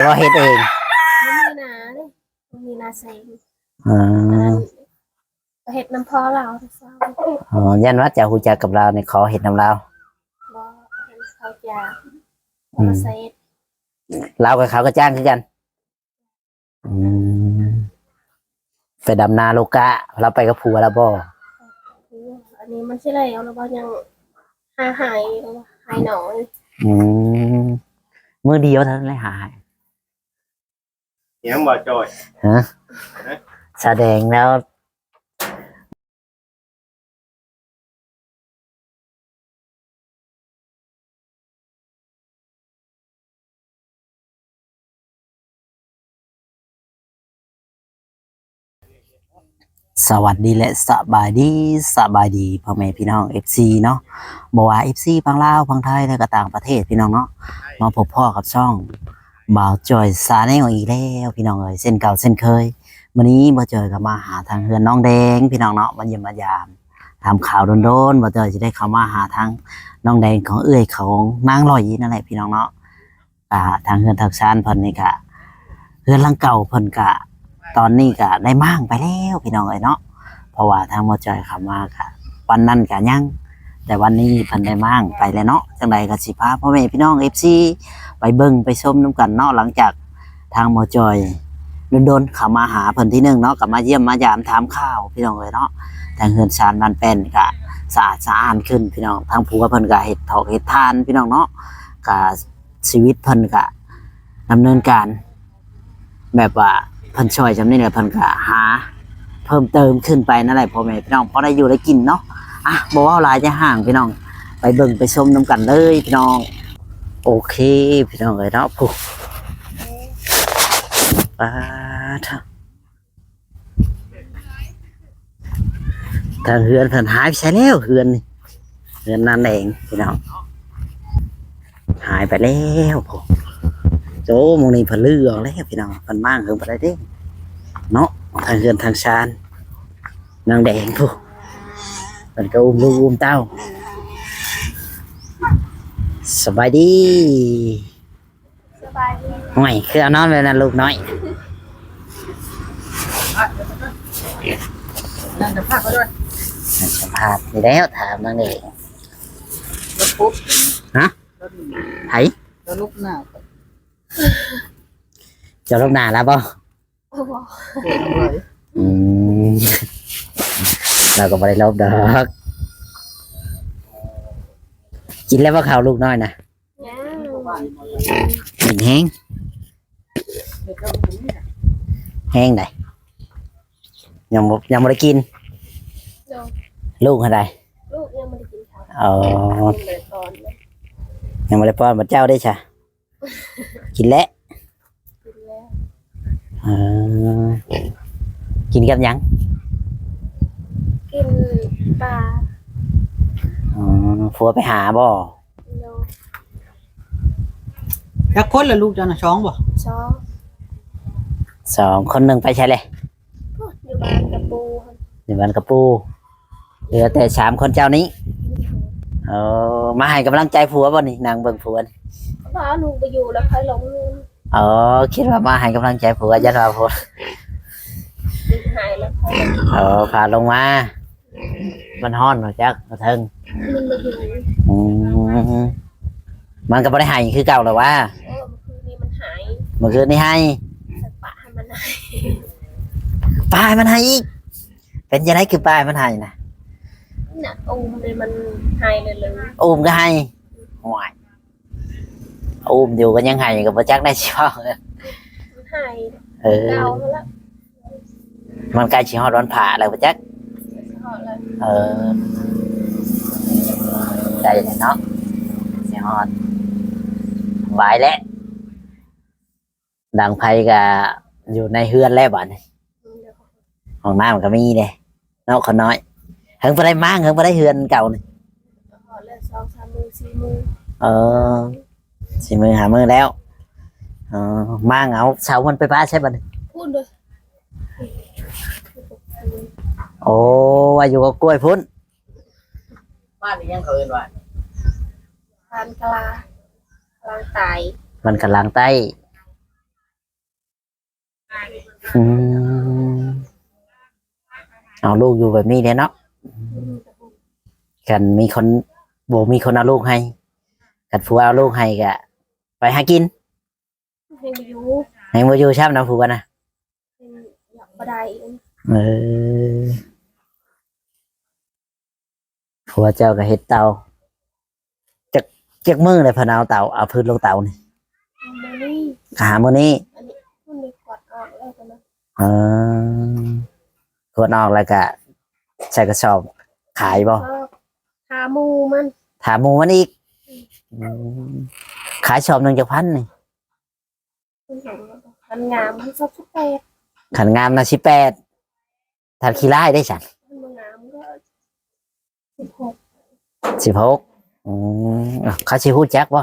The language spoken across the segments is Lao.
ບໍ່ເຮັດເອງ? ບໍ່ມີນາເດ້ ບໍ່ມີນາໃສ່. ອືມ ໄປເຮັດນຳພໍ່ລາວ. ອໍ ຢ້ານວ່າຈະຮູ້ຈັກກັບລາວນີ້ ຂໍເຮັດນຳລາວ. ບໍ່ ເຂົາຈ້າງ. ອືມ ລາວກັບເຂົາກໍຈ້າງຄືກັນ. ອືມ ໄປດຳນາໂລກະ ລາວໄປກັບຜົວລາວບໍ່? ອັນນີ້ມັນຊິແລ້ວ ລາວວ່າຍັງຫາຫາຍ ຫາຍໜ້ອຍ. ອືມ ມື້ດຽວເທົ່ານັ້ນແຫຼະຫາຫາຍ. ຫຍັງບໍ່ຈ່ອຍ? ຮະ? ຮະ? ສະແດງແລ້ວ. ສະຫວັດດີ ແລະ ສະບາຍດີ ສະບາຍດີພໍ່ແມ່ພີ່ນ້ອງ ເອັຟຊີ ເນາະ ບໍ່ວ່າ ເອັຟຊີ ຝັ່ງລາວ ຝັ່ງໄທ ແລະ ກໍຕ່າງປະເທດ ພີ່ນ້ອງເນາະ ມາພົບພໍ້ກັບຊ່ອງ ບ່າວຈ່ອຍ Channel ອີກແລ້ວພີ່ນ້ອງເອີຍ ເຊັ່ນເກົ່າເຊັ່ນເຄີຍ. ມື້ນີ້ບ່າວຈ່ອຍກໍມາຫາທາງເຮືອນນ້ອງແດງພີ່ນ້ອງເນາະ ມາຢ້ຽມມາຢາມ ຖາມຂ່າວດົນໆ ບ່າວຈ່ອຍຊິໄດ້ເຂົ້າມາຫາທາງນ້ອງແດງຂອງເອື້ອຍຂອງນາງລອຍນັ້ນແຫຼະພີ່ນ້ອງເນາະ. ກະທາງເຮືອນທາງຊານເພິ່ນນີ້ກະ ເຮືອນຫຼັງເກົ່າເພິ່ນກະ ຕອນນີ້ກະໄດ້ມ້າງໄປແລ້ວພີ່ນ້ອງເອີຍເນາະ ເພາະວ່າທາງບ່າວຈ່ອຍເຂົ້າມາກະ ວັນນັ້ນກະຍັງ ແຕ່ວັນນີ້ເພິ່ນໄດ້ມ້າງໄປແລ້ວເນາະ. ຈັ່ງໃດກໍຊິພາພໍ່ແມ່ພີ່ນ້ອງ ເອັຟຊີ ໄປເບິ່ງໄປຊົມນຳກັນເນາະ ຫຼັງຈາກທາງບ່າວຈ່ອຍດົນໆ ເຂົ້າມາຫາເພິ່ນທີໜຶ່ງເນາະ ກໍມາຢ້ຽມມາຢາມຖາມຂ່າວພີ່ນ້ອງເອີຍເນາະ. ທາງເຮືອນຊານບ້ານແປ້ນກະສະອາດສະອ້ານຂຶ້ນພີ່ນ້ອງ ທາງຜົວເພິ່ນກະເຮັດຖອກເຮັດທານພີ່ນ້ອງເນາະ ກະ ຊີວິດເພິ່ນກະດຳເນີນການ ແບບວ່າເພິ່ນຊ່ອຍຊ່ຳນີ້ແຫຼະ ເພິ່ນກະຫາເພີ່ມເຕີມຂຶ້ນໄປນັ້ນແຫຼະ ພໍ່ແມ່ພີ່ນ້ອງ ພໍໄດ້ຢູ່ໄດ້ກິນເນາະ. ອ່ະ ບໍ່ເວົ້າຫຼາຍຈະຫ້າງພີ່ນ້ອງ ໄປເບິ່ງໄປຊົມນຳກັນເລີຍພີ່ນ້ອງ. ໂອເຄພີ່ນ້ອງເອີຍເນາະ ຜູ້ ປາດ ທາງເຮືອນເພິ່ນຫາຍໄປໃສແລ້ວ ເຮືອນນີ້ ເຮືອນນາງແດງພີ່ນ້ອງ ຫາຍໄປແລ້ວພຸ້ນ. ໂອ້ ໝ່ອງນີ້ເພິ່ນຮື້ອອກແລ້ວພີ່ນ້ອງ ເພິ່ນມ້າງເຖິງປານໃດເດ້ເນາະ. ທາງເຮືອນທາງຊານນາງແດງພຸ້ນ ເພິ່ນກໍອຸ້ມລູກອຸ້ມເຕົ້າ. ສະບາຍດີ. ສະບາຍດີ. ຫ້ວຍ ຄືເອົານອນແບບນັ້ນລູກນ້ອຍ. ນັ່ງສຳພາດເຂົາດ້ວຍ ນັ່ງສຳພາດນີ້ແລ້ວ ຖາມນາງເອງ. ລະປຸບ ຮະ? ລະ ໃຜ? ລະລົບໜ້າ ເຈົ້າລົບໜ້າລາວບໍ່? ບໍ່. ອືມ ລາວກໍບໍ່ໄດ້ລົບດອກ. ກິນແລ້ວບໍ່ເຂົ້າລູກນ້ອຍນະ? ຍັງ. ກິນແຮງ ແຮງໃດ? ຍັງບໍ່ ຍັງບໍ່ໄດ້ກິນ. ໂດຍ. ລູກຫັ້ນໃດ? ລູກຍັງບໍ່ໄດ້ກິນເຂົ້າ. ອໍ ຍັງບໍ່ໄດ້ປ້ອນເລີຍ. ຍັງບໍ່ໄດ້ປ້ອນ. ບັດເຈົ້າເດ້ຊະ? ກິນແລ້ວ. ກິນແລ້ວ. ເອີ ກິນກັບຫຍັງ? ກິນປາ. ອໍ ຜົວໄປຫາບໍ່? ໂດຍ. ຈັກຄົນລະລູກເຈົ້ານະ? ສອງບໍ່? ສອງ. ສອງ. ຄົນໜຶ່ງໄປໃສແລະ? ຢູ່ບ້ານກະປູ. ຢູ່ບ້ານກະປູ. ເຫຼືອແຕ່ສາມຄົນເຈົ້ານີ້. ໂອ້ ມາໃຫ້ກຳລັງໃຈຜົວບໍ່ນີ້? ນັ່ງເບິ່ງຜົວນີ້. ວ່າລູກໄປຢູ່ແລ້ວຄ່ອຍລົງ. ອໍ ຄິດວ່າມາໃຫ້ກຳລັງໃຈຜົວ ຢ້ານວ່າຜົວ ລູກຫາຍແລ້ວຄ່ອຍລົງ. ອໍ ພາລົງມາ. ມັນຮ້ອນບໍ່ຈັກ ບໍ່ເຖິງ. ມັນບໍ່ຢູ່. ອືມ ມັນກໍບໍ່ໄດ້ໄຫ້ຄືເກົ່າແລ້ວຫວາ? ເອີ ເມື່ອຄືນນີ້ມັນໄຫ້. ເມື່ອຄືນນີ້ໄຫ້. ປະໃຫ້ມັນໄຫ້. ປະໃຫ້ມັນໄຫ້ອີກ. ເປັນຈັ່ງໃດຄືປະໃຫ້ມັນໄຫ້ນະ? ນະ ອູມເລີຍ ມັນໄຫ້ເລີຍ. ອູມກໍໄຫ້. ໂອ້ຍ ອູມຢູ່ກໍຍັງໄຫ້ ກໍບໍ່ຈັກໄດ້ຊິເວົ້າ. ມັນໄຫ້. ເອີ ເກົ່າຫັ້ນລະ. ມັນໃກ້ຊິຮອດວັນພະແລ້ວບໍ່ຈັກ. ຮອດແລ້ວ. ເອີ ໃກ້ແລ້ວເນາະ ຊິຮອດ. ຫວາຍແລ້ວ. ດັງໄຟກໍຢູ່ໃນເຮືອນແລ້ວບາດນີ້. ໂດຍ. ຫ້ອງນ້ຳກໍມີເດ້ເນາະ ຄົນນ້ອຍ. ເຖິງບໍ່ໄດ້ມ້າງ ເຖິງບໍ່ໄດ້ເຮືອນເກົ່ານີ້? ຮອດແລ້ວ ສອງສາມມື້ ສີ່ມື້. ເອີ ສີ່ມື້ຫ້າມື້ແລ້ວ. ອໍ ມ້າງເອົາເສົາມັນໄປປະໃສບາດນີ້? ພຸ້ນເດີ. ໂອ້ ວ່າຢູ່ກັບກ້ວຍພຸ້ນ. ບ້ານອີ່ຫຍັງເຂົາເອີ້ນວ່າ? ບ້ານກະລາ ກະລາງໃຕ້. ບ້ານກະລາງໃຕ້. ອືມ ເອົາລູກຢູ່ແບບນີ້ແຫຼະເນາະ. ຄັນມີຄົນ ບໍ່ມີຄົນເອົາລູກໃຫ້ ຄັນຜົວເອົາລູກໃຫ້ກະໄປຫາກິນ ແຮງບໍ່ຢູ່ ແຮງບໍ່ຢູ່ຊ້ຳນຳຜົວນະ ແຮງຢາກບໍ່ໄດ້. ເອີ ຜົວເຈົ້າກໍເຮັດເຕົາ ຈັກ ຈັກມື້ແລ້ວເພິ່ນເອົາເຕົາ ເອົາຟືນລົງເຕົານີ້? ມື້ນີ້ ຫາມື້ນີ້ ອັນນີ້ເພິ່ນໄດ້ກວດອອກແລ້ວຕອນນັ້ນ. ເອີ ກວດອອກແລ້ວກະໃສ່ກະສອບຂາຍບໍ່? ກະສອບ ຖ້າໝູ່ມັນ ຖ້າໝູ່ມັນອີກ. ອືມ ຂາຍສອບໜຶ່ງຈັກພັນນີ້? ຄັນງາມມັນຊາວແປດ ຄັນງາມນະສິບແປດ ຖ້າຂີ້ຮ້າຍເດ້ຊັ້ນ? ຄັນບໍ່ງາມກໍສິບຫົກ ສິບຫົກ. ອືມ ເຂົາຊິຮູ້ຈັກບໍ່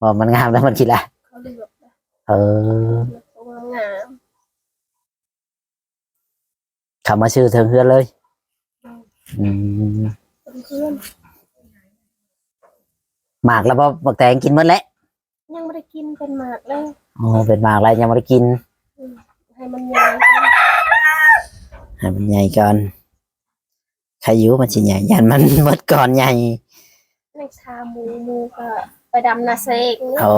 ວ່າມັນງາມແລ້ວມັນຂີ້ຮ້າຍ? ເຂົາເລືອກ ເອີ ເລືອກຕົວງາມ. ເຂົ້າມາຊື້ເຖິງເຮືອນເລີຍ. ອືມ ອືມ ເຖິງເຮືອນ. ໝາກແລ້ວບໍ່? ໝາກແຕງກິນໝົດແລ້ວ? ຍັງບໍ່ໄດ້ກິນ ເປັນໝາກແລ້ວ. ອໍ ເປັນໝາກແລ້ວຍັງບໍ່ໄດ້ກິນ. ອືມ ໃຫ້ມັນໃຫຍ່ກ່ອນ ໃຫ້ມັນໃຫຍ່ກ່ອນ. ໃຄຢູ່ມັນຊິໃຫຍ່ ຢ້ານມັນໝົດກ່ອນໃຫຍ່. ຍັງຖ້າໝູ່ ໝູ່ກໍໄປດຳນາແຊງ. ໂອ້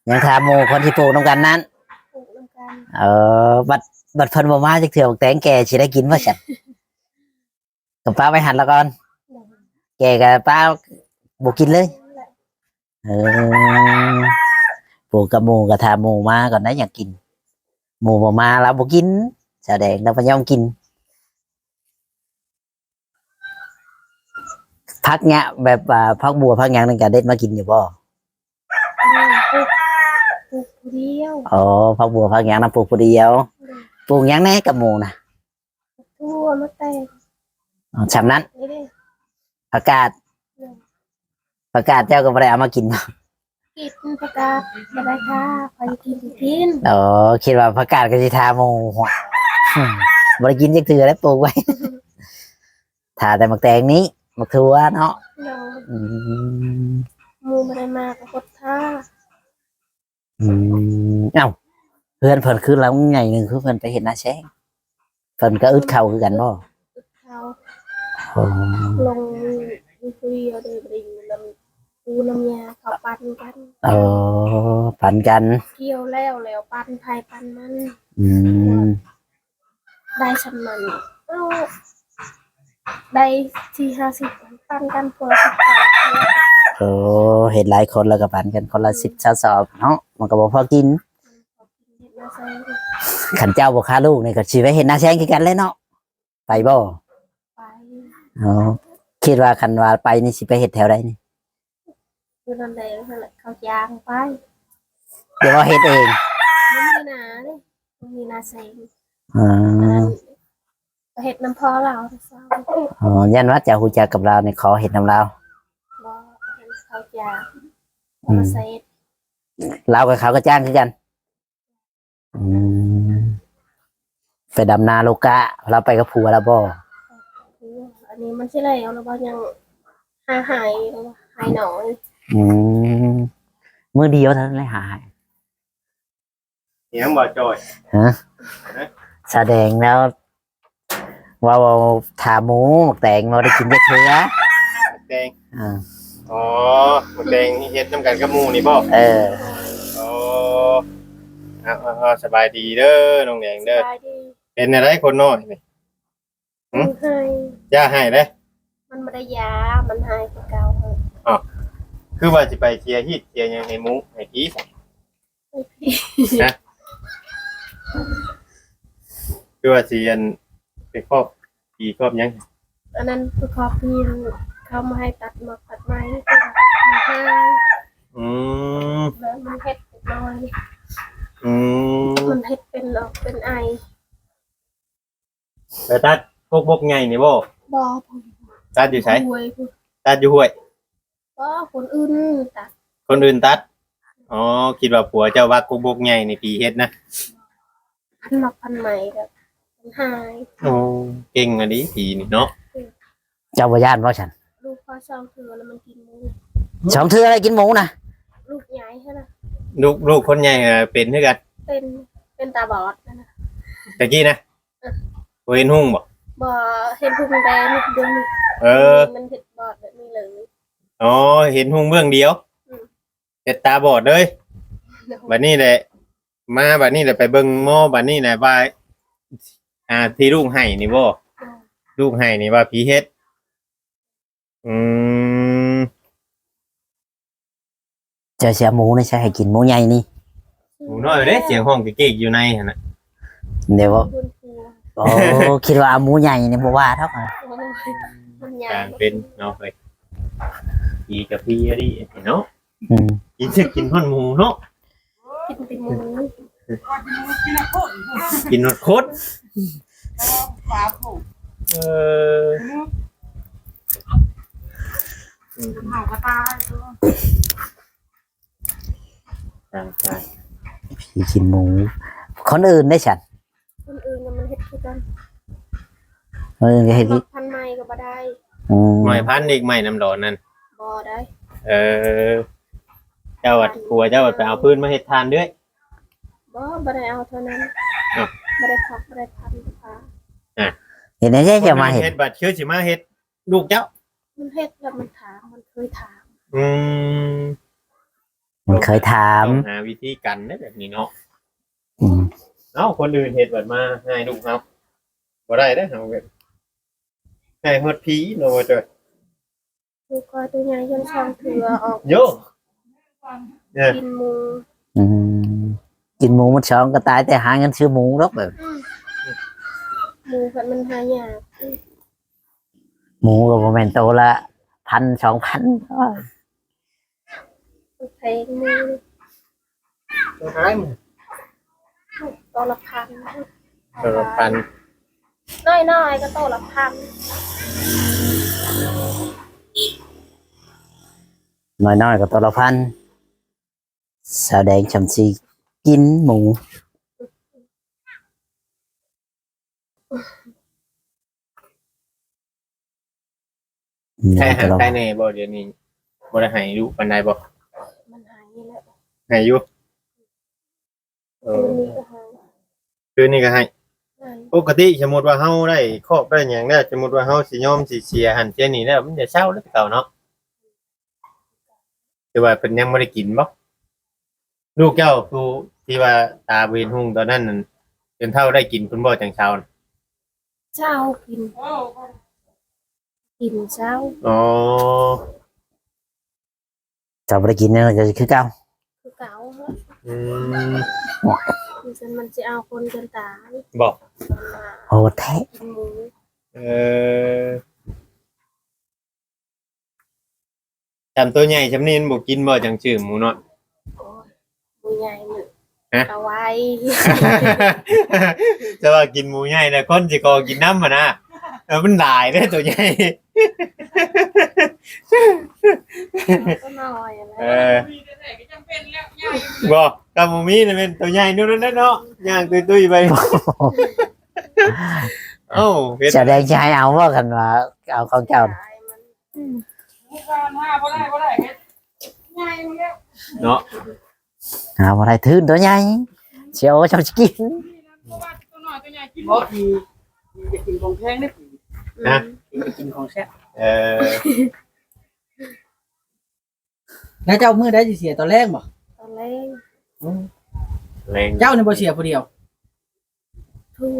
ຍັງຖ້າໝູ່ຄົນທີ່ປູກນຳກັນນັ້ນ ປູກນຳກັນ. ເອີ ບັດ ບັດເພິ່ນບໍ່ມາຈັກເທື່ອ ບັກແຕງແກ່ຊິໄດ້ກິນບໍ່ຊັ້ນ? ກໍປະໄວ້ຫັ້ນລະກ່ອນ ແກ່ກໍປະບໍ່ກິນເລີຍ. ເອີ ປູກກັບໝູ່ກໍຖ້າໝູ່ມາກ່ອນໄດ໋ ຢາກກິນ. ໝູ່ບໍ່ມາລາວບໍ່ກິນ ສາວແດງລາວບໍ່ຍອມກິນ. ຜັກຫຍັງ ແບບວ່າຜັກບົວຜັກຫຍັງນີ້ກະເດັດມາກິນຢູ່ບໍ່? ແມ່ນ ປູກ ປູກຜູ້ດຽວ. ອໍ ຜັກບົວຜັກຫຍັງນຳປູກຜູ້ດຽວ. ໂດຍ. ປູກຫຍັງແດ່ກັບໝູ່ນະ? ຖົ່ວ ໝາກແຕງ. ອໍ ຊ່ຳນັ້ນ. ນີ້ເດ້ ຜັກກາດ. ໂດຍ. ຜັກກາດເຈົ້າກໍບໍ່ໄດ້ເອົາມາກິນບໍ່? ກິນຜັກກາດ ບໍ່ໄດ້ຖ້າ ໃຜກິນກໍກິນ. ອໍ ຄິດວ່າຜັກກາດກໍຊິຖ້າໝູ່. ບໍ່ໄດ້ກິນຈັກເທື່ອແລ້ວ ປູກໄວ້ ຖ້າແຕ່ໝາກແຕງນີ້ ໝາກຖົ່ວເນາະ. ໂດຍ. ອືມ ໝູ່ບໍ່ໄດ້ມາກໍອົດຖ້າ. ອືມ ເອົ້າ ເຮືອນເພິ່ນຄືຫຼັງໃຫຍ່ໜຶ່ງ ຄືເພິ່ນໄປເຮັດນາແຊງ? ເພິ່ນກໍອຶດເຂົ້າຄືກັນບໍ່? ອຶດເຂົ້າ. ອໍ ລົງຢູ່ຜູ້ດຽວເດ້ ບໍ່ໄດ້ຢູ່ນຳປູ່ນຳຍ່າ ເຂົາປັນກັນ. ອໍ ປັນກັນ ກ່ຽວແລ້ວ ແລ້ວປັນໃຜປັນມັນ. ອືມ ໄດ້ຊ່ຳນັ້ນ ເອົາ ໄດ້ສີ່ຫ້າສິບ ປັນກັນຄົນລະສິບສອບ. ໂອ້ ເຮັດຫຼາຍຄົນແລ້ວກໍປັນກັນຄົນລະສິບ ຊາວສອບເນາະ ມັນກໍບໍ່ພໍກິນ. ຄັນເຈົ້າບໍ່ຄາລູກນີ້ກໍຊິໄປເຮັດນາແຊງຄືກັນແຫຼະເນາະ ໄປບໍ່? ໄປ. ອໍ ຄິດວ່າຄັນວ່າໄປນີ້ຊິໄປເຮັດແຖວໃດນີ້? ຢູ່ນັ້ນແຫຼະ ເຂົາຈ້າງໄປ. ແຕ່ວ່າເຮັດເອງ? ບໍ່ມີນາເດ້ ບໍ່ມີນາແຊງ. ອໍ ໄປເຮັດນຳພໍ່ລາວ. ອໍ ຢ້ານວ່າເຈົ້າຮູ້ຈັກກັບລາວນີ້ ຂໍເຮັດນຳລາວ. ບໍ່ ເຂົາຈ້າງ. ອືມ ລາວກັບເຂົາກໍຈ້າງຄືກັນ. ອືມ ໄປດຳນາໂລກະ ລາວໄປກັບຜົວລາວບໍ່? ອັນນີ້ມັນຊິແລ້ວ ລາວວ່າຍັງຫາໃຫ້ ໃຫ້ໜ້ອຍ. ອືມ ມື້ດຽວເທົ່ານັ້ນແຫຼະຫາໃຫ້. ຫຍັງບໍ່ຈ້ອຍ? ຮະ? ຮະ? ສະແດງແລ້ວ ເວົ້າ ເວົ້າຖ້າໝູ ໝາກແຕງບໍ່ໄດ້ກິນຈັກເທື່ອ. ໝາກແຕງ ອ່າ ອໍ ໝາກແຕງເຮັດນຳກັນກັບໝູນີ້ບໍ່? ເອີ ອໍ ເອົາ ເອົາ ເອົາ ສະບາຍດີເດີນ້ອງແດງເດີ. ສະບາຍດີ. ເປັນແນວໃດຄົນນ້ອຍນີ້? ຫຶ? ມັນໄຫ້ ຢ່າໄຫ້ເດ້. ມັນບໍ່ໄດ້ຢາ ມັນໄຫ້ຄືເກົ່າ. ອ້າວ ຄືວ່າຊິໄປເຄຍຮີດເຄຍຫຍັງໃຫ້ໝູໃຫ້ຜີ? ຮະ? ຄືວ່າຊິອັນ ໄປຄອບຜີຄອບຫຍັງ? ອັນນັ້ນໄປຄອບຜີ ເຂົາມາໃຫ້ຕັດໝາກຕັດໄມ້ ມັນຫາຍ. ອືມ ແລ້ວມັນເຮັດເລັກນ້ອຍ. ອືມ ມັນເຮັດເປັນອອກເປັນໄອ. ໄປຕັດກົກບົກໃຫຍ່ນີ້ບໍ່? ບໍ່ ຕັດຢູ່ໃສ? ຫ້ວຍພຸ້ນ. ຕັດຢູ່ຫ້ວຍ? ບໍ່ ຄົນອື່ນຕັດ. ຄົນອື່ນຕັດ? ອໍ ຄິດວ່າຜົວເຈົ້າວັກກົກບົກໃຫຍ່ນີ້ຜີເຮັດນະ. ພັນໝາກພັນໄມ້ກໍມັນຫາຍ. ໂອ້ ເກັ່ງອີ່ຫຼີຜີນີ້ເນາະ. ເຈົ້າບໍ່ຢ້ານບໍ່ຊັ້ນ? ລູກຂ້ອຍສອງເທື່ອແລ້ວມັນກິນໝູ. ສອງເທື່ອແລ້ວກິນໝູນະ? ລູກໃຫຍ່ຫັ້ນນະ. ລູກ ລູກຄົນໃຫຍ່ເປັນຄືກັນ? ເປັນ. ປັນຕາບອດນັ້ນນະ. ຕະກີ້ນະ ເອີ ບໍ່ເຫັນຮຸ່ງບໍ່? ບໍ່ເຫັນຮຸ່ງແຕ່ເບື້ອງນີ້. ເອີ ມັນເຮັດບອດແບບນີ້ເລີຍ. ອໍ ເຫັນຮຸ່ງເບື້ອງດຽວ. ອືມ ເຮັດຕາບອດເລີຍ. ໂດຍ ບັດນີ້ແຫຼະ ມາບັດນີ້ແຫຼະ ໄປເບິ່ງໝໍ ບັດນີ້ແຫຼະວ່າ ອ່າ ທີ່ລູກໄຫ້ນີ້ບໍ່? ໂດຍ ລູກໄຫ້ນີ້ວ່າຜີເຮັດ. ອືມ ເຈົ້າຊິເອົາໝູໃນໃສໃຫ້ກິນ ໝູໃຫຍ່ນີ້? ໝູນ້ອຍເດ້ ສຽງຮ້ອງເກກໆຢູ່ໃນຫັ້ນນະ. ແມ່ນບໍ່? ໂອ້ ຄິດວ່າເອົາໝູໃຫຍ່ນີ້ບໍ່ວ່າດອກ. ໂອ້ຍ ມັນໃຫຍ່ ກາງເປັນເນາະເອີຍ. ຜີກະຜີອີ່ຫຼີເນາະ. ອືມ ກິນ ກິນຮອດໝູເນາະ. ກິນແຕ່ໝູ ກິນຮອດຄົນ. ເອີ ເຮົາກໍຕາຍ. ຕາຍ ຕາຍ ຜີກິນໝູ. ຄົນອື່ນເດ້ຊັ້ນ? ຄົນອື່ນນະມັນເຮັດຄືກັນ. ຄົນອື່ນກໍເຮັດ ໝາກພັນໃໝ່ກໍບໍ່ໄດ້. ອືມ ໝາກພັນອີກ ໄມ້ນ້ຳດອນນັ້ນ ບໍ່ໄດ້. ເອີ ເຈົ້າວ່າຜົວເຈົ້າວ່າໄປເອົາຟືນມາເຮັດຖ່ານເລື້ອຍ. ບໍ່ ບໍ່ໄດ້ເອົາເທົ່ານັ້ນ. ອ້າວ ບໍ່ໄດ້ພັກ ບໍ່ໄດ້ພັນ. ອ່າ ເຮັດແນວໃດຈະມາເຮັດ ເຮັດບັດຄືຊິມາເຮັດລູກເຈົ້າ. ມັນເຮັດແລ້ວມັນຖາມ ມັນເຄີຍຖາມ. ອືມ ມັນເຄີຍຖາມ. ຕ້ອງຫາວິທີກັນເດ້ແບບນີ້ເນາະ. ອືມ ເອົ້າ ຄົນອື່ນເຮັດບັດມາໃຫ້ລູກເຮົາ ບໍ່ໄດ້ເດ້ເຮົາ. ໃຫ້ຮອດຜີເນາະ ວ່າຈະ ລູກຂ້ອຍຕົວໃຫຍ່ຍັງຊ່ອງເທື່ອອອກ. ໂຍ ເອີ ກິນໝູ. ອືມ ກິນໝູມັນຊ່ອງກໍຕາຍ ແຕ່ຫາເງິນຊື້ໝູດອກ. ອືມ ໝູພັດມັນຫາຍາກ. ໝູກໍບໍ່ແມ່ນໂຕລະພັນສອງພັນ. ແພງໝູ. ໂຕເທົ່າໃດໝູ? ໂຕລະພັນ. ໂຕລະພັນ. ນ້ອຍໆກໍໂຕລະພັນ. ນ້ອຍໆກໍໂຕລະພັນ. ສາວແດງຊ່ຳຊິກິນໝູ. ໃຄ ໃຄແດ່ບໍ່ດຽວນີ້? ບໍ່ໄດ້ໄຫ້ດຸປານໃດບໍ່? ມັນໄຫ້ແລ້ວ. ໄຫ້ຢູ່. ເອີ ຄືນນີ້ກໍໄຫ້. ຄືນນີ້ກໍໄຫ້. ໄຫ້. ປົກກະຕິສົມມຸດວ່າເຮົາໄດ້ຄອກໄດ້ຫຍັງແລ້ວ ສົມມຸດວ່າເຮົາຊິຍອມຊິເສຍຫັ້ນເສຍນີ້ແລ້ວ ມັນຈະເຊົາແລ້ວ ແຕ່ເກົ່າເນາະ. ຄືວ່າເພິ່ນຍັງບໍ່ໄດ້ກິນບໍ່? ລູກເຈົ້າຜູ້ທີ່ວ່າຕາບໍ່ເຫັນຮຸ່ງຕອນນັ້ນນັ້ນ ຈົນເຖົ້າໄດ້ກິນພຸ້ນບໍ່ ຈັ່ງເຊົາ? ເຊົ້າກິນ ກິນເຊົ້າ. ອໍ ເຈົ້າບໍ່ໄດ້ກິນແລ້ວ ເຈົ້າຄືເກົ່າ. ຄືເກົ່າ. ອືມ ຊັ້ນມັນຊິເອົາຄົນຈົນຕາຍ. ບໍ່ ໂຫດແທ້. ກິນໝູ. ເອີ ຊ່ຳໂຕໃຫຍ່ຊ່ຳນີ້ມັນບໍ່ກິນບໍ່ ຈັ່ງຊື່ໝູນ້ອຍ? ໂອ້ຍ ໝູໃຫຍ່ນີ້ ຮະ? ກະໄວ. ແຕ່ວ່າກິນໝູໃຫຍ່ແລ້ວຄົນຊິຂໍກິນນຳຫັ້ນນະ. ເອີ ມັນຫຼາຍເດ້ໂຕໃຫຍ່. ໂຕນ້ອຍຫັ້ນແຫຼະ. ເອີ ບໍ່ ກະບໍ່ມີນະ ແມ່ນໂຕໃຫຍ່ນັ້ນແຫຼະເນາະ ຍ່າງຕຸ້ຍໆໄປ. ເອົ້າ ສະແດງຊິໃຫ້ເອົາບໍ່ ຄັນວ່າເອົາຂອງເຈົ້າ? ອືມ ເນາະ ຫາບໍ່ໄດ້ ທຶນຕົວໃຫຍ່ ຊິເອົາຊ່ຳຊິກິນ. ບໍ່ ພີ່ ພີ່ຢາກກິນຂອງແພງເດ້. ຮະ? ພີ່ຢາກກິນຂອງແຊບ. ເອີ ແລ້ວເຈົ້າມື້ໃດຊິເສຍ ຕອນແລງບໍ່? ຕອນແລງ. ໂອ້ ແລງ. ເຈົ້ານີ້ບໍ່ເສຍຜູ້ດຽວ? ທົ່ວ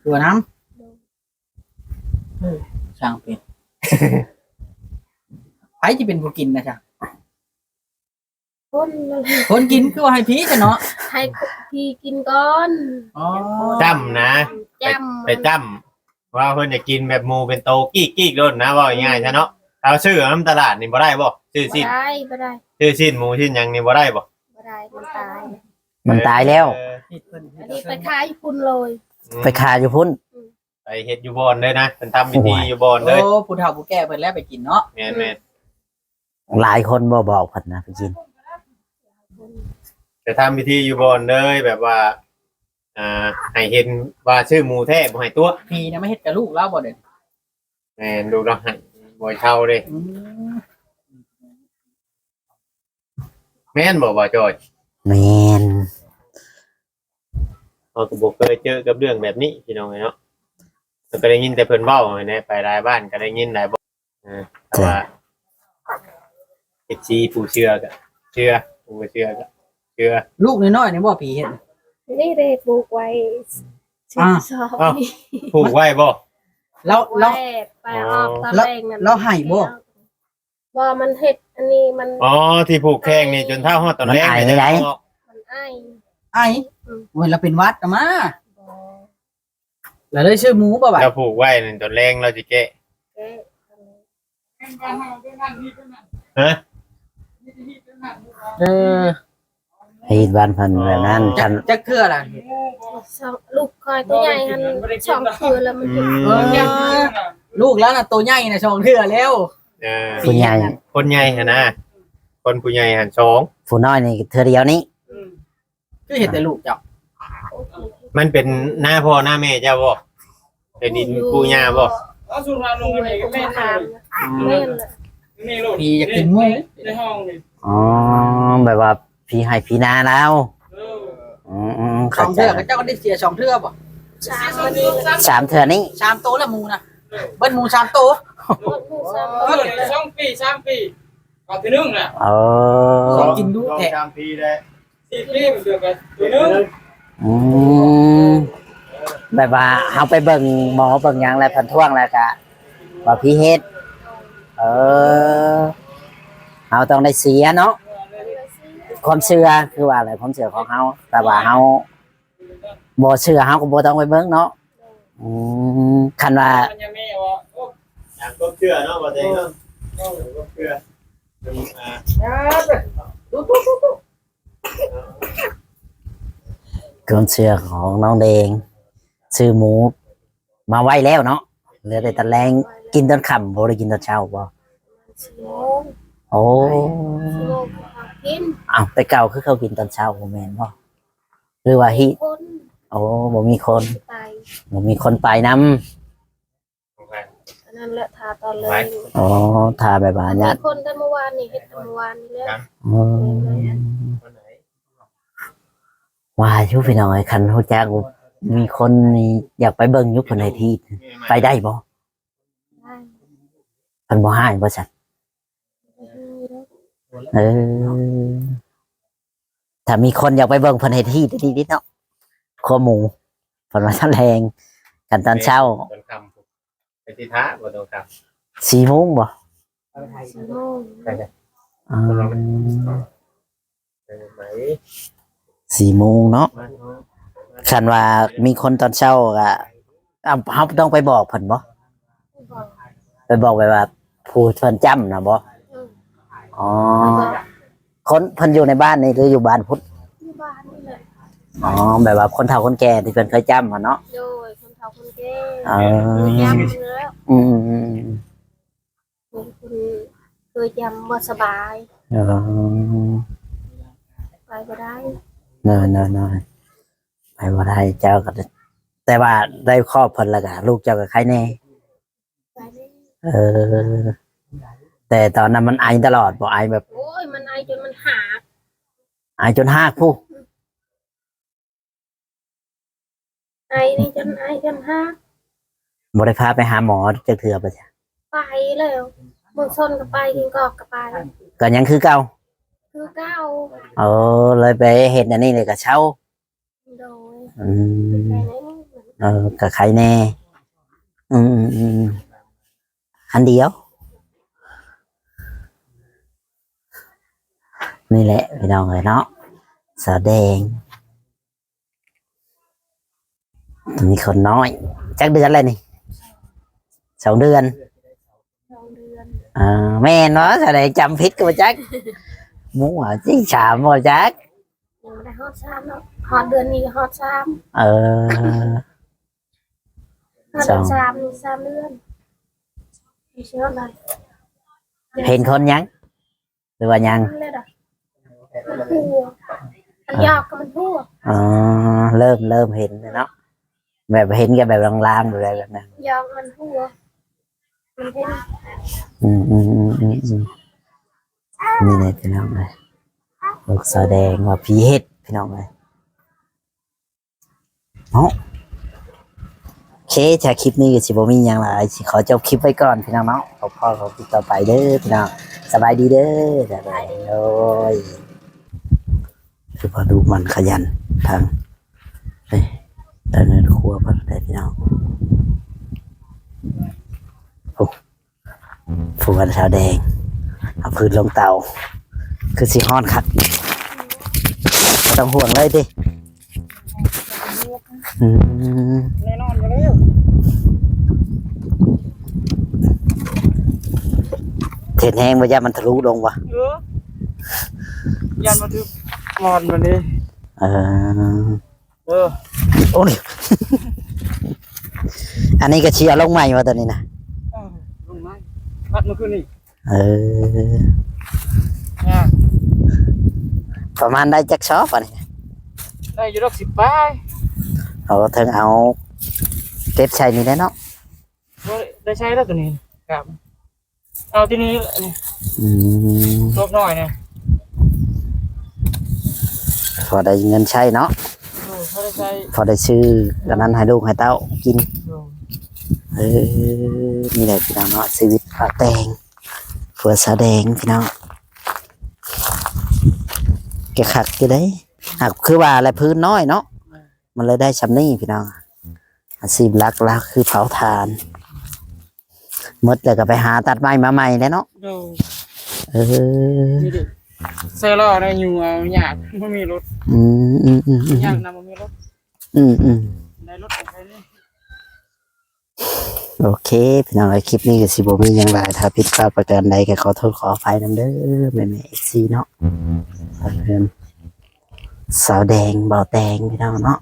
ທົ່ວນຳ. ໂດຍ. ເອີ ຊ່າງເປັນ ໃຜຊິເປັນຜູ້ກິນນະ ຊ່າງ? ຄົນນັ້ນແຫຼະ ຄົນກິນ. ຄືວ່າໃຫ້ຜີຊະເນາະ ໃຫ້ຜີກິນກ່ອນ. ອໍ ຈ້ຳນະ ຈ້ຳ ໄປຈ້ຳ ວ່າເພິ່ນຢາກກິນແບບໝູເປັນໂຕກີກໆໂລດນະ ເວົ້າງ່າຍໆຊະເນາະ. ເອົາຊື້ນຳຕະຫຼາດນີ້ບໍ່ໄດ້ບໍ່? ຊື້ຊີ້ນ ບໍ່ໄດ້ ບໍ່ໄດ້. ຊື້ຊີ້ນໝູຊີ້ນຫຍັງນີ້ບໍ່ໄດ້ບໍ່? ບໍ່ໄດ້ ມັນຕາຍ ມັນຕາຍແລ້ວ. ເອີ ອັນນີ້ໄປຂາຍຢູ່ພຸ້ນເລີຍ. ອືມ ໄປຂາຍຢູ່ພຸ້ນ. ອືມ ໄປເຮັດຢູ່ບ່ອນເລີຍນະ ເພິ່ນທຳພິທີຢູ່ບ່ອນເລີຍ. ໂອ້ ຜູ້ເຖົ້າຜູ້ແກ່ເພິ່ນແຫຼະໄປກິນເນາະ. ແມ່ນໆ. ອືມ ຫຼາຍຄົນບໍ່ບອກເພິ່ນນະໄປກິນ? ໄປທຳພິທີຢູ່ບ່ອນເລີຍ ແບບວ່າ ອ່າ ໃຫ້ເຫັນວ່າຊື້ໝູແທ້ ບໍ່ໃຫ້ຕົວະ. ຜີນະມາເຮັດກັບລູກລາວບໍ່ເດ? ແມ່ນ ລູກລາວໃຫ້ ບໍ່ໃຫ້ເຊົ່າເດ້. ອືມ ແມ່ນບໍ່ ບ່າວຈ້ອຍ? ແມ່ນ. ເຮົາກໍບໍ່ເຄີຍເຈີກັບເລື່ອງແບບນີ້ພີ່ນ້ອງເອີຍເນາະ. ເຮົາກໍໄດ້ຍິນແຕ່ເພິ່ນເວົ້າຫັ້ນແຫຼະ ໄປຫຼາຍບ້ານກໍໄດ້ຍິນຫຼາຍບ່ອນ. ເອີ ແຕ່ວ່າ ເອັຟຊີ ຜູ້ເຊື່ອກໍເຊື່ອ ຜູ້ບໍ່ເຊື່ອກໍເຊື່ອ. ລູກນ້ອຍໆນີ້ບໍ່ ຜີເຮັດ? ນີ້ເດ້ ປູກໄວ້ ອ່າ ສິບສອງ ອ້າວ ນີ້ ຜູກໄວ້ບໍ່? ລາວ ລາວ ໄວ້ ໄປອອກຕອນແລງນັ້ນ ລາວ ລາວໄຫ້ບໍ່? ບໍ່ ມັນເຮັດອັນນີ້ມັນ ອໍ ທີ່ຜູກແຂ້ງນີ້ ເອີ ຈົນເທົ່າຮອດຕອນແລງ ມັນໄອ ນີ້ແຫຼະ ໄດ້ ມັນໄອ ໄອ? ອືມ ໂອ້ຍ ລາວເປັນຫວັດນະມາ. ບໍ່ ລາວເລີຍຊື້ໝູບໍ່ບາດ? ລາວຜູກໄວ້ນັ້ນ ຕອນແລງລາວຊິແກ້ ແກ້ ຮະ? ເອີ ເຮັດບ້ານເພິ່ນແບບນັ້ນ. ຈັກ ຈັກເທື່ອລະ? ສອງ ລູກຂ້ອຍໂຕໃຫຍ່ຫັ້ນສອງເທື່ອແລ້ວມັນ ອືມ ເອີ ລູກລາວນະໂຕໃຫຍ່ນະສອງເທື່ອແລ້ວ. ເອີ ຜູ້ໃຫຍ່ ຄົນໃຫຍ່ຫັ້ນນະ ຄົນຜູ້ໃຫຍ່ຫັ້ນສອງ ຜູ້ນ້ອຍນີ້ເທື່ອດຽວນີ້. ອືມ ຄືເຮັດແຕ່ລູກເຈົ້າ? ມັນເປັນນາພໍ່ນາແມ່ເຈົ້າບໍ່? ເປັນດິນປູ່ຍ່າບໍ່? ເອົາ ສູນວ່າລົງອັນນີ້ກໍແມ່ນ ແມ່ນແຫຼະ ພີ່ຢາກກິນໝູ. ອໍ ແບບວ່າພີ່ໄຮ່ພີ່ນາລາວ. ເອີ ອືມໆ ສອງເທື່ອ ເຂົ້າໃຈ. ເຂົາເຈົ້າກໍໄດ້ເສຍສອງເທື່ອບໍ່? ສາມເທື່ອນີ້ ສາມໂຕລະໝູນະ ເບິດໝູສາມໂຕ. ເບິດໝູສາມໂຕ ເອີ ສອງປີ ສາມປີ ເຂົ້າທີໜຶ່ງນະ. ເອີ ກິນດຸແທ້ ສອງສາມປີແລ້ວ. ອືມ ແບບວ່າເຮົາໄປເບິ່ງໝໍເບິ່ງຫຍັງແລ້ວເພິ່ນທ້ວງແລ້ວກະວ່າຜີເຮັດ. ເອີ ເຮົາຕ້ອງໄດ້ເສຍເນາະ ຄວາມເຊື່ອ ຄືວ່າແຫຼະ ຄວາມເຊື່ອຂອງເຮົາ ແຕ່ວ່າເຮົາບໍ່ເຊື່ອເຮົາກໍບໍ່ຕ້ອງໄປເບິ່ງເນາະ. ອືມ ຄັນວ່າ ຕາມຄວາມເຊື່ອເນາະ ບໍ່ແຕງເນາະ ຕາມຄວາມເຊື່ອ ອ່າ ຄວາມເຊື່ອຂອງນ້ອງແດງ ຊື້ໝູມາໄວ້ແລ້ວເນາະ ເຫຼືອແຕ່ຕອນແລງ ກິນຕອນຄ່ຳບໍ່ໄດ້ກິນຕອນເຊົ້າບໍ່? ປະມານສີ່ໂມງ. ໂອ້ ສີ່ໂມງເຂົາກິນ. ອ້າວ ແຕ່ເກົ່າຄືເຂົາກິນຕອນເຊົ້າບໍ່ແມ່ນບໍ່? ຫຼືວ່າ ບໍ່ມີຄົນ. ໂອ້ ບໍ່ມີຄົນ ບໍ່ມີຄົນໄປນຳ. ອັນນັ້ນແຫຼະ ຖ້າຕອນແລງ. ອໍ ຖ້າແບບວ່າຍາດ ຄົນແຕ່ເມື່ອວານນີ້ ເຮັດແຕ່ເມື່ອວານນີ້ແຫຼະ. ອືມ ວ່າຢູ່ພີ່ນ້ອງເອີຍ ຄັນຮູ້ຈັກມີຄົນນີ້ຢາກໄປເບິ່ງຢູ່ເພິ່ນໃຫ້ທີ່ ໄປໄດ້ບໍ່? ໄດ້. ເພິ່ນບໍ່ຮ້າຍບໍ່ຊັ້ນ? ບໍ່ຮ້າຍດອກ. ເອີ ຖ້າມີຄົນຢາກໄປເບິ່ງເພິ່ນເຮັດຮີດດີໆເນາະ ຄົວໝູ ເພິ່ນວ່າຕອນແລງ ກັນຕອນເຊົ້າ ຕອນຄ່ຳ ໄປສິຖ້າບໍ່ ຕອນຄ່ຳ ສີ່ໂມງບໍ່? ສີ່ໂມງ. ອ່າ ສີ່ໂມງເນາະ. ຄັນວ່າມີຄົນຕອນເຊົ້າກະ ເຮົາຕ້ອງໄປບອກເພິ່ນບໍ່? ໄປບອກ ໄປບອກແບບວ່າຜູ້ເພິ່ນຈ້ຳນະບໍ່? ອືມ ອໍ ຄົນເພິ່ນຢູ່ໃນບ້ານນີ້ ຫຼືຢູ່ບ້ານພຸ້ນ? ຢູ່ບ້ານນີ້ແຫຼະ. ອໍ ແບບວ່າຄົນເຖົ້າຄົນແກ່ທີ່ເພິ່ນເຄີຍຈ້ຳຫັ້ນເນາະ? ໂດຍ ຄົນເຖົ້າຄົນແກ່. ເອີ ຈ້ຳແລ້ວ. ອືມໆໆ ເພິ່ນເຄີຍຈຳບໍ່ສະບາຍ. ເອີ ໄປບໍ່ໄດ້. ເນີ ເນີ ເນີ ໄປບໍ່ໄດ້. ເຈົ້າກໍ ແຕ່ວ່າໄດ້ຄອບເພິ່ນແລ້ວກໍ ລູກເຈົ້າກໍໄຄແດ່. ໄຄແດ່. ເອີ ແຕ່ຕອນນັ້ນມັນໄອຕະຫຼອດບໍ່? ໄອແບບ ໂອ້ຍ ມັນໄອຈົນມັນຫາກ. ໄອຈົນຫາກພຸ້ນ. ອືມ ໄອນີ້ຈົນ ໄອຈົນຫາກ. ບໍ່ໄດ້ພາໄປຫາໝໍຈັກເທື່ອບໍ່? ໄປແລ້ວ ເມືອງຊົນກໍໄປ ກິນກອກກໍໄປ ກໍຍັງຄືເກົ່າ. ຄືເກົ່າ. ເອີ ເລີຍໄປເຮັດອັນນີ້ເລີຍກໍເຊົາ. ໂດຍ. ອືມ ເອີ ກໍໄຄແດ່. ອືມໆໆ ອັນດຽວ. ນີ້ແຫຼະພີ່ນ້ອງເອີຍເນາະ ສາວແດງ ມີຄົນນ້ອຍ. ຈັກເດືອນແລ້ວນີ້? ສອງເດືອນ. ສອງເດືອນ. ອ່າ ແມ່ນບໍ່? ສາວແດງຈຳຜິດກໍບໍ່ຈັກ. ໝູ່ຈິງສາມບໍ່ຈັກ. ຍັງບໍ່ໄດ້ຮອດສາມເນາະ ຮອດເດືອນນີ້ຮອດສາມ. ເອີ ຮອດເດືອນສາມ ສາມເດືອນ. ເຫັນຄົນຍັງ ຫຼືວ່າຍັງ? ມັນຫົວ ມັນຢອກມັນຫົວ. ອໍ ເລີ່ມ ເລີ່ມເຫັນແລ້ວເນາະ ແບບເຫັນກໍແບບລາງໆ ແບບນັ້ນ. ຢອກມັນຫົວ ມັນເຫັນ. ອືມໆໆໆໆ ນີ້ແຫຼະພີ່ນ້ອງເອີຍ ລູກສາວແດງວ່າຜີເຮັດ ພີ່ນ້ອງເອີຍ. ເນາະ. ໂອເຄ ຈາກຄລິບນີ້ກໍຊິບໍ່ມີຫຍັງຫຼາຍ ຊິຂໍຈົບຄລິບໄວ້ກ່ອນພີ່ນ້ອງເນາະ. ພົບພໍ້ກັນຄລິບຕໍ່ໄປເດີພີ່ນ້ອງ. ສະບາຍດີເດີ. ບາຍບາຍ. ໂອ້ຍ ຄືວ່າດຸໝັ່ນຂະຫຍັນທາງ ເອີຍ ແຕ່ເຮືອນຄົວເພິ່ນໄດ໋ພີ່ນ້ອງ. ໂອ້ ຜົວສາວແດງ ເອົາຟືນລົງເຕົາ ຄືຊິຮ້ອນຄັກ. ບໍ່ຕ້ອງຫ່ວງເລີຍຕິ. ອືມ ແນ່ນອນຢູ່ແລ້ວ. ເຮັດແຮງບໍ່ ຢ້ານມັນທະລຸລົງບໍ່? ເອີ ຢ້ານບໍ່ຖືກໝອນບັດນີ້. ເອີ ເອີ ໂອ້ຍ ອັນນີ້ກໍຊິເອົາລົງໃໝ່ວ່າຕົວນີ້ນະ? ເອີ ລົງໃໝ່ ປັດມື້ຄືນນີ້. ເອີ ຍາກ. ປະມານໄດ້ຈັກຊອບອັນນີ້? ໄດ້ຢູ່ດອກສິບປາຍ. ເອົາເຖິງເອົາເກັບໃສ່ນີ້ແຫຼະເນາະ. ບໍ່ໄດ້ໃຊ້ແລ້ວຕົວນີ້ ກາບ ເອົາທີ່ນີ້. ອືມ ໂຕກໜ້ອຍນີ້ ພໍໄດ້ເງິນໃຊ້ເນາະ. ໂດຍ ພໍໄດ້ໃຊ້ ພໍໄດ້ຊື້ອັນນັ້ນໃຫ້ລູກໃຫ້ເຕົ້າກິນ. ໂດຍ ເອີ ນີ້ແຫຼະພີ່ນ້ອງເນາະ ຊີວິດບ່າວແຕງ ຜົວສາວແດງພີ່ນ້ອງ. ກໍຄັກຢູ່ເດ້ ຫາກຄືວ່າແຫຼະ ພື້ນນ້ອຍເນາະ ມັນເລີຍໄດ້ຊ່ຳນີ້ພີ່ນ້ອງ. ອາຊີບຫຼັກໆຄືເຜົາຖ່ານ ໝົດແລ້ວກໍໄປຫາຕັດໄມ້ມາໃໝ່ແຫຼະເນາະ. ໂດຍ ເອີ ນີ້ເດ້ ໃສ່ລໍ້ໄດ້ຢູ່ ເອົາຍາກ ບໍ່ມີລົດ. ອືມ ອືມ ອືມ ອືມ ຍາກນຳ ບໍ່ມີລົດ. ອືມ ອືມ ໄດ້ລົດໄປນີ້. ໂອເຄ ພີ່ນ້ອງເອີຍ ຄລິບນີ້ກໍຊິບໍ່ມີຫຍັງຫຼາຍ ຖ້າຜິດພາດປະການໃດກໍຂໍໂທດຂໍອະໄພນຳເດີ ແມ່ໆ ເອັຟຊີ ເນາະ. ເພິ່ນ ສາວແດງ ບ່າວແຕງ ພີ່ນ້ອງເນາະ.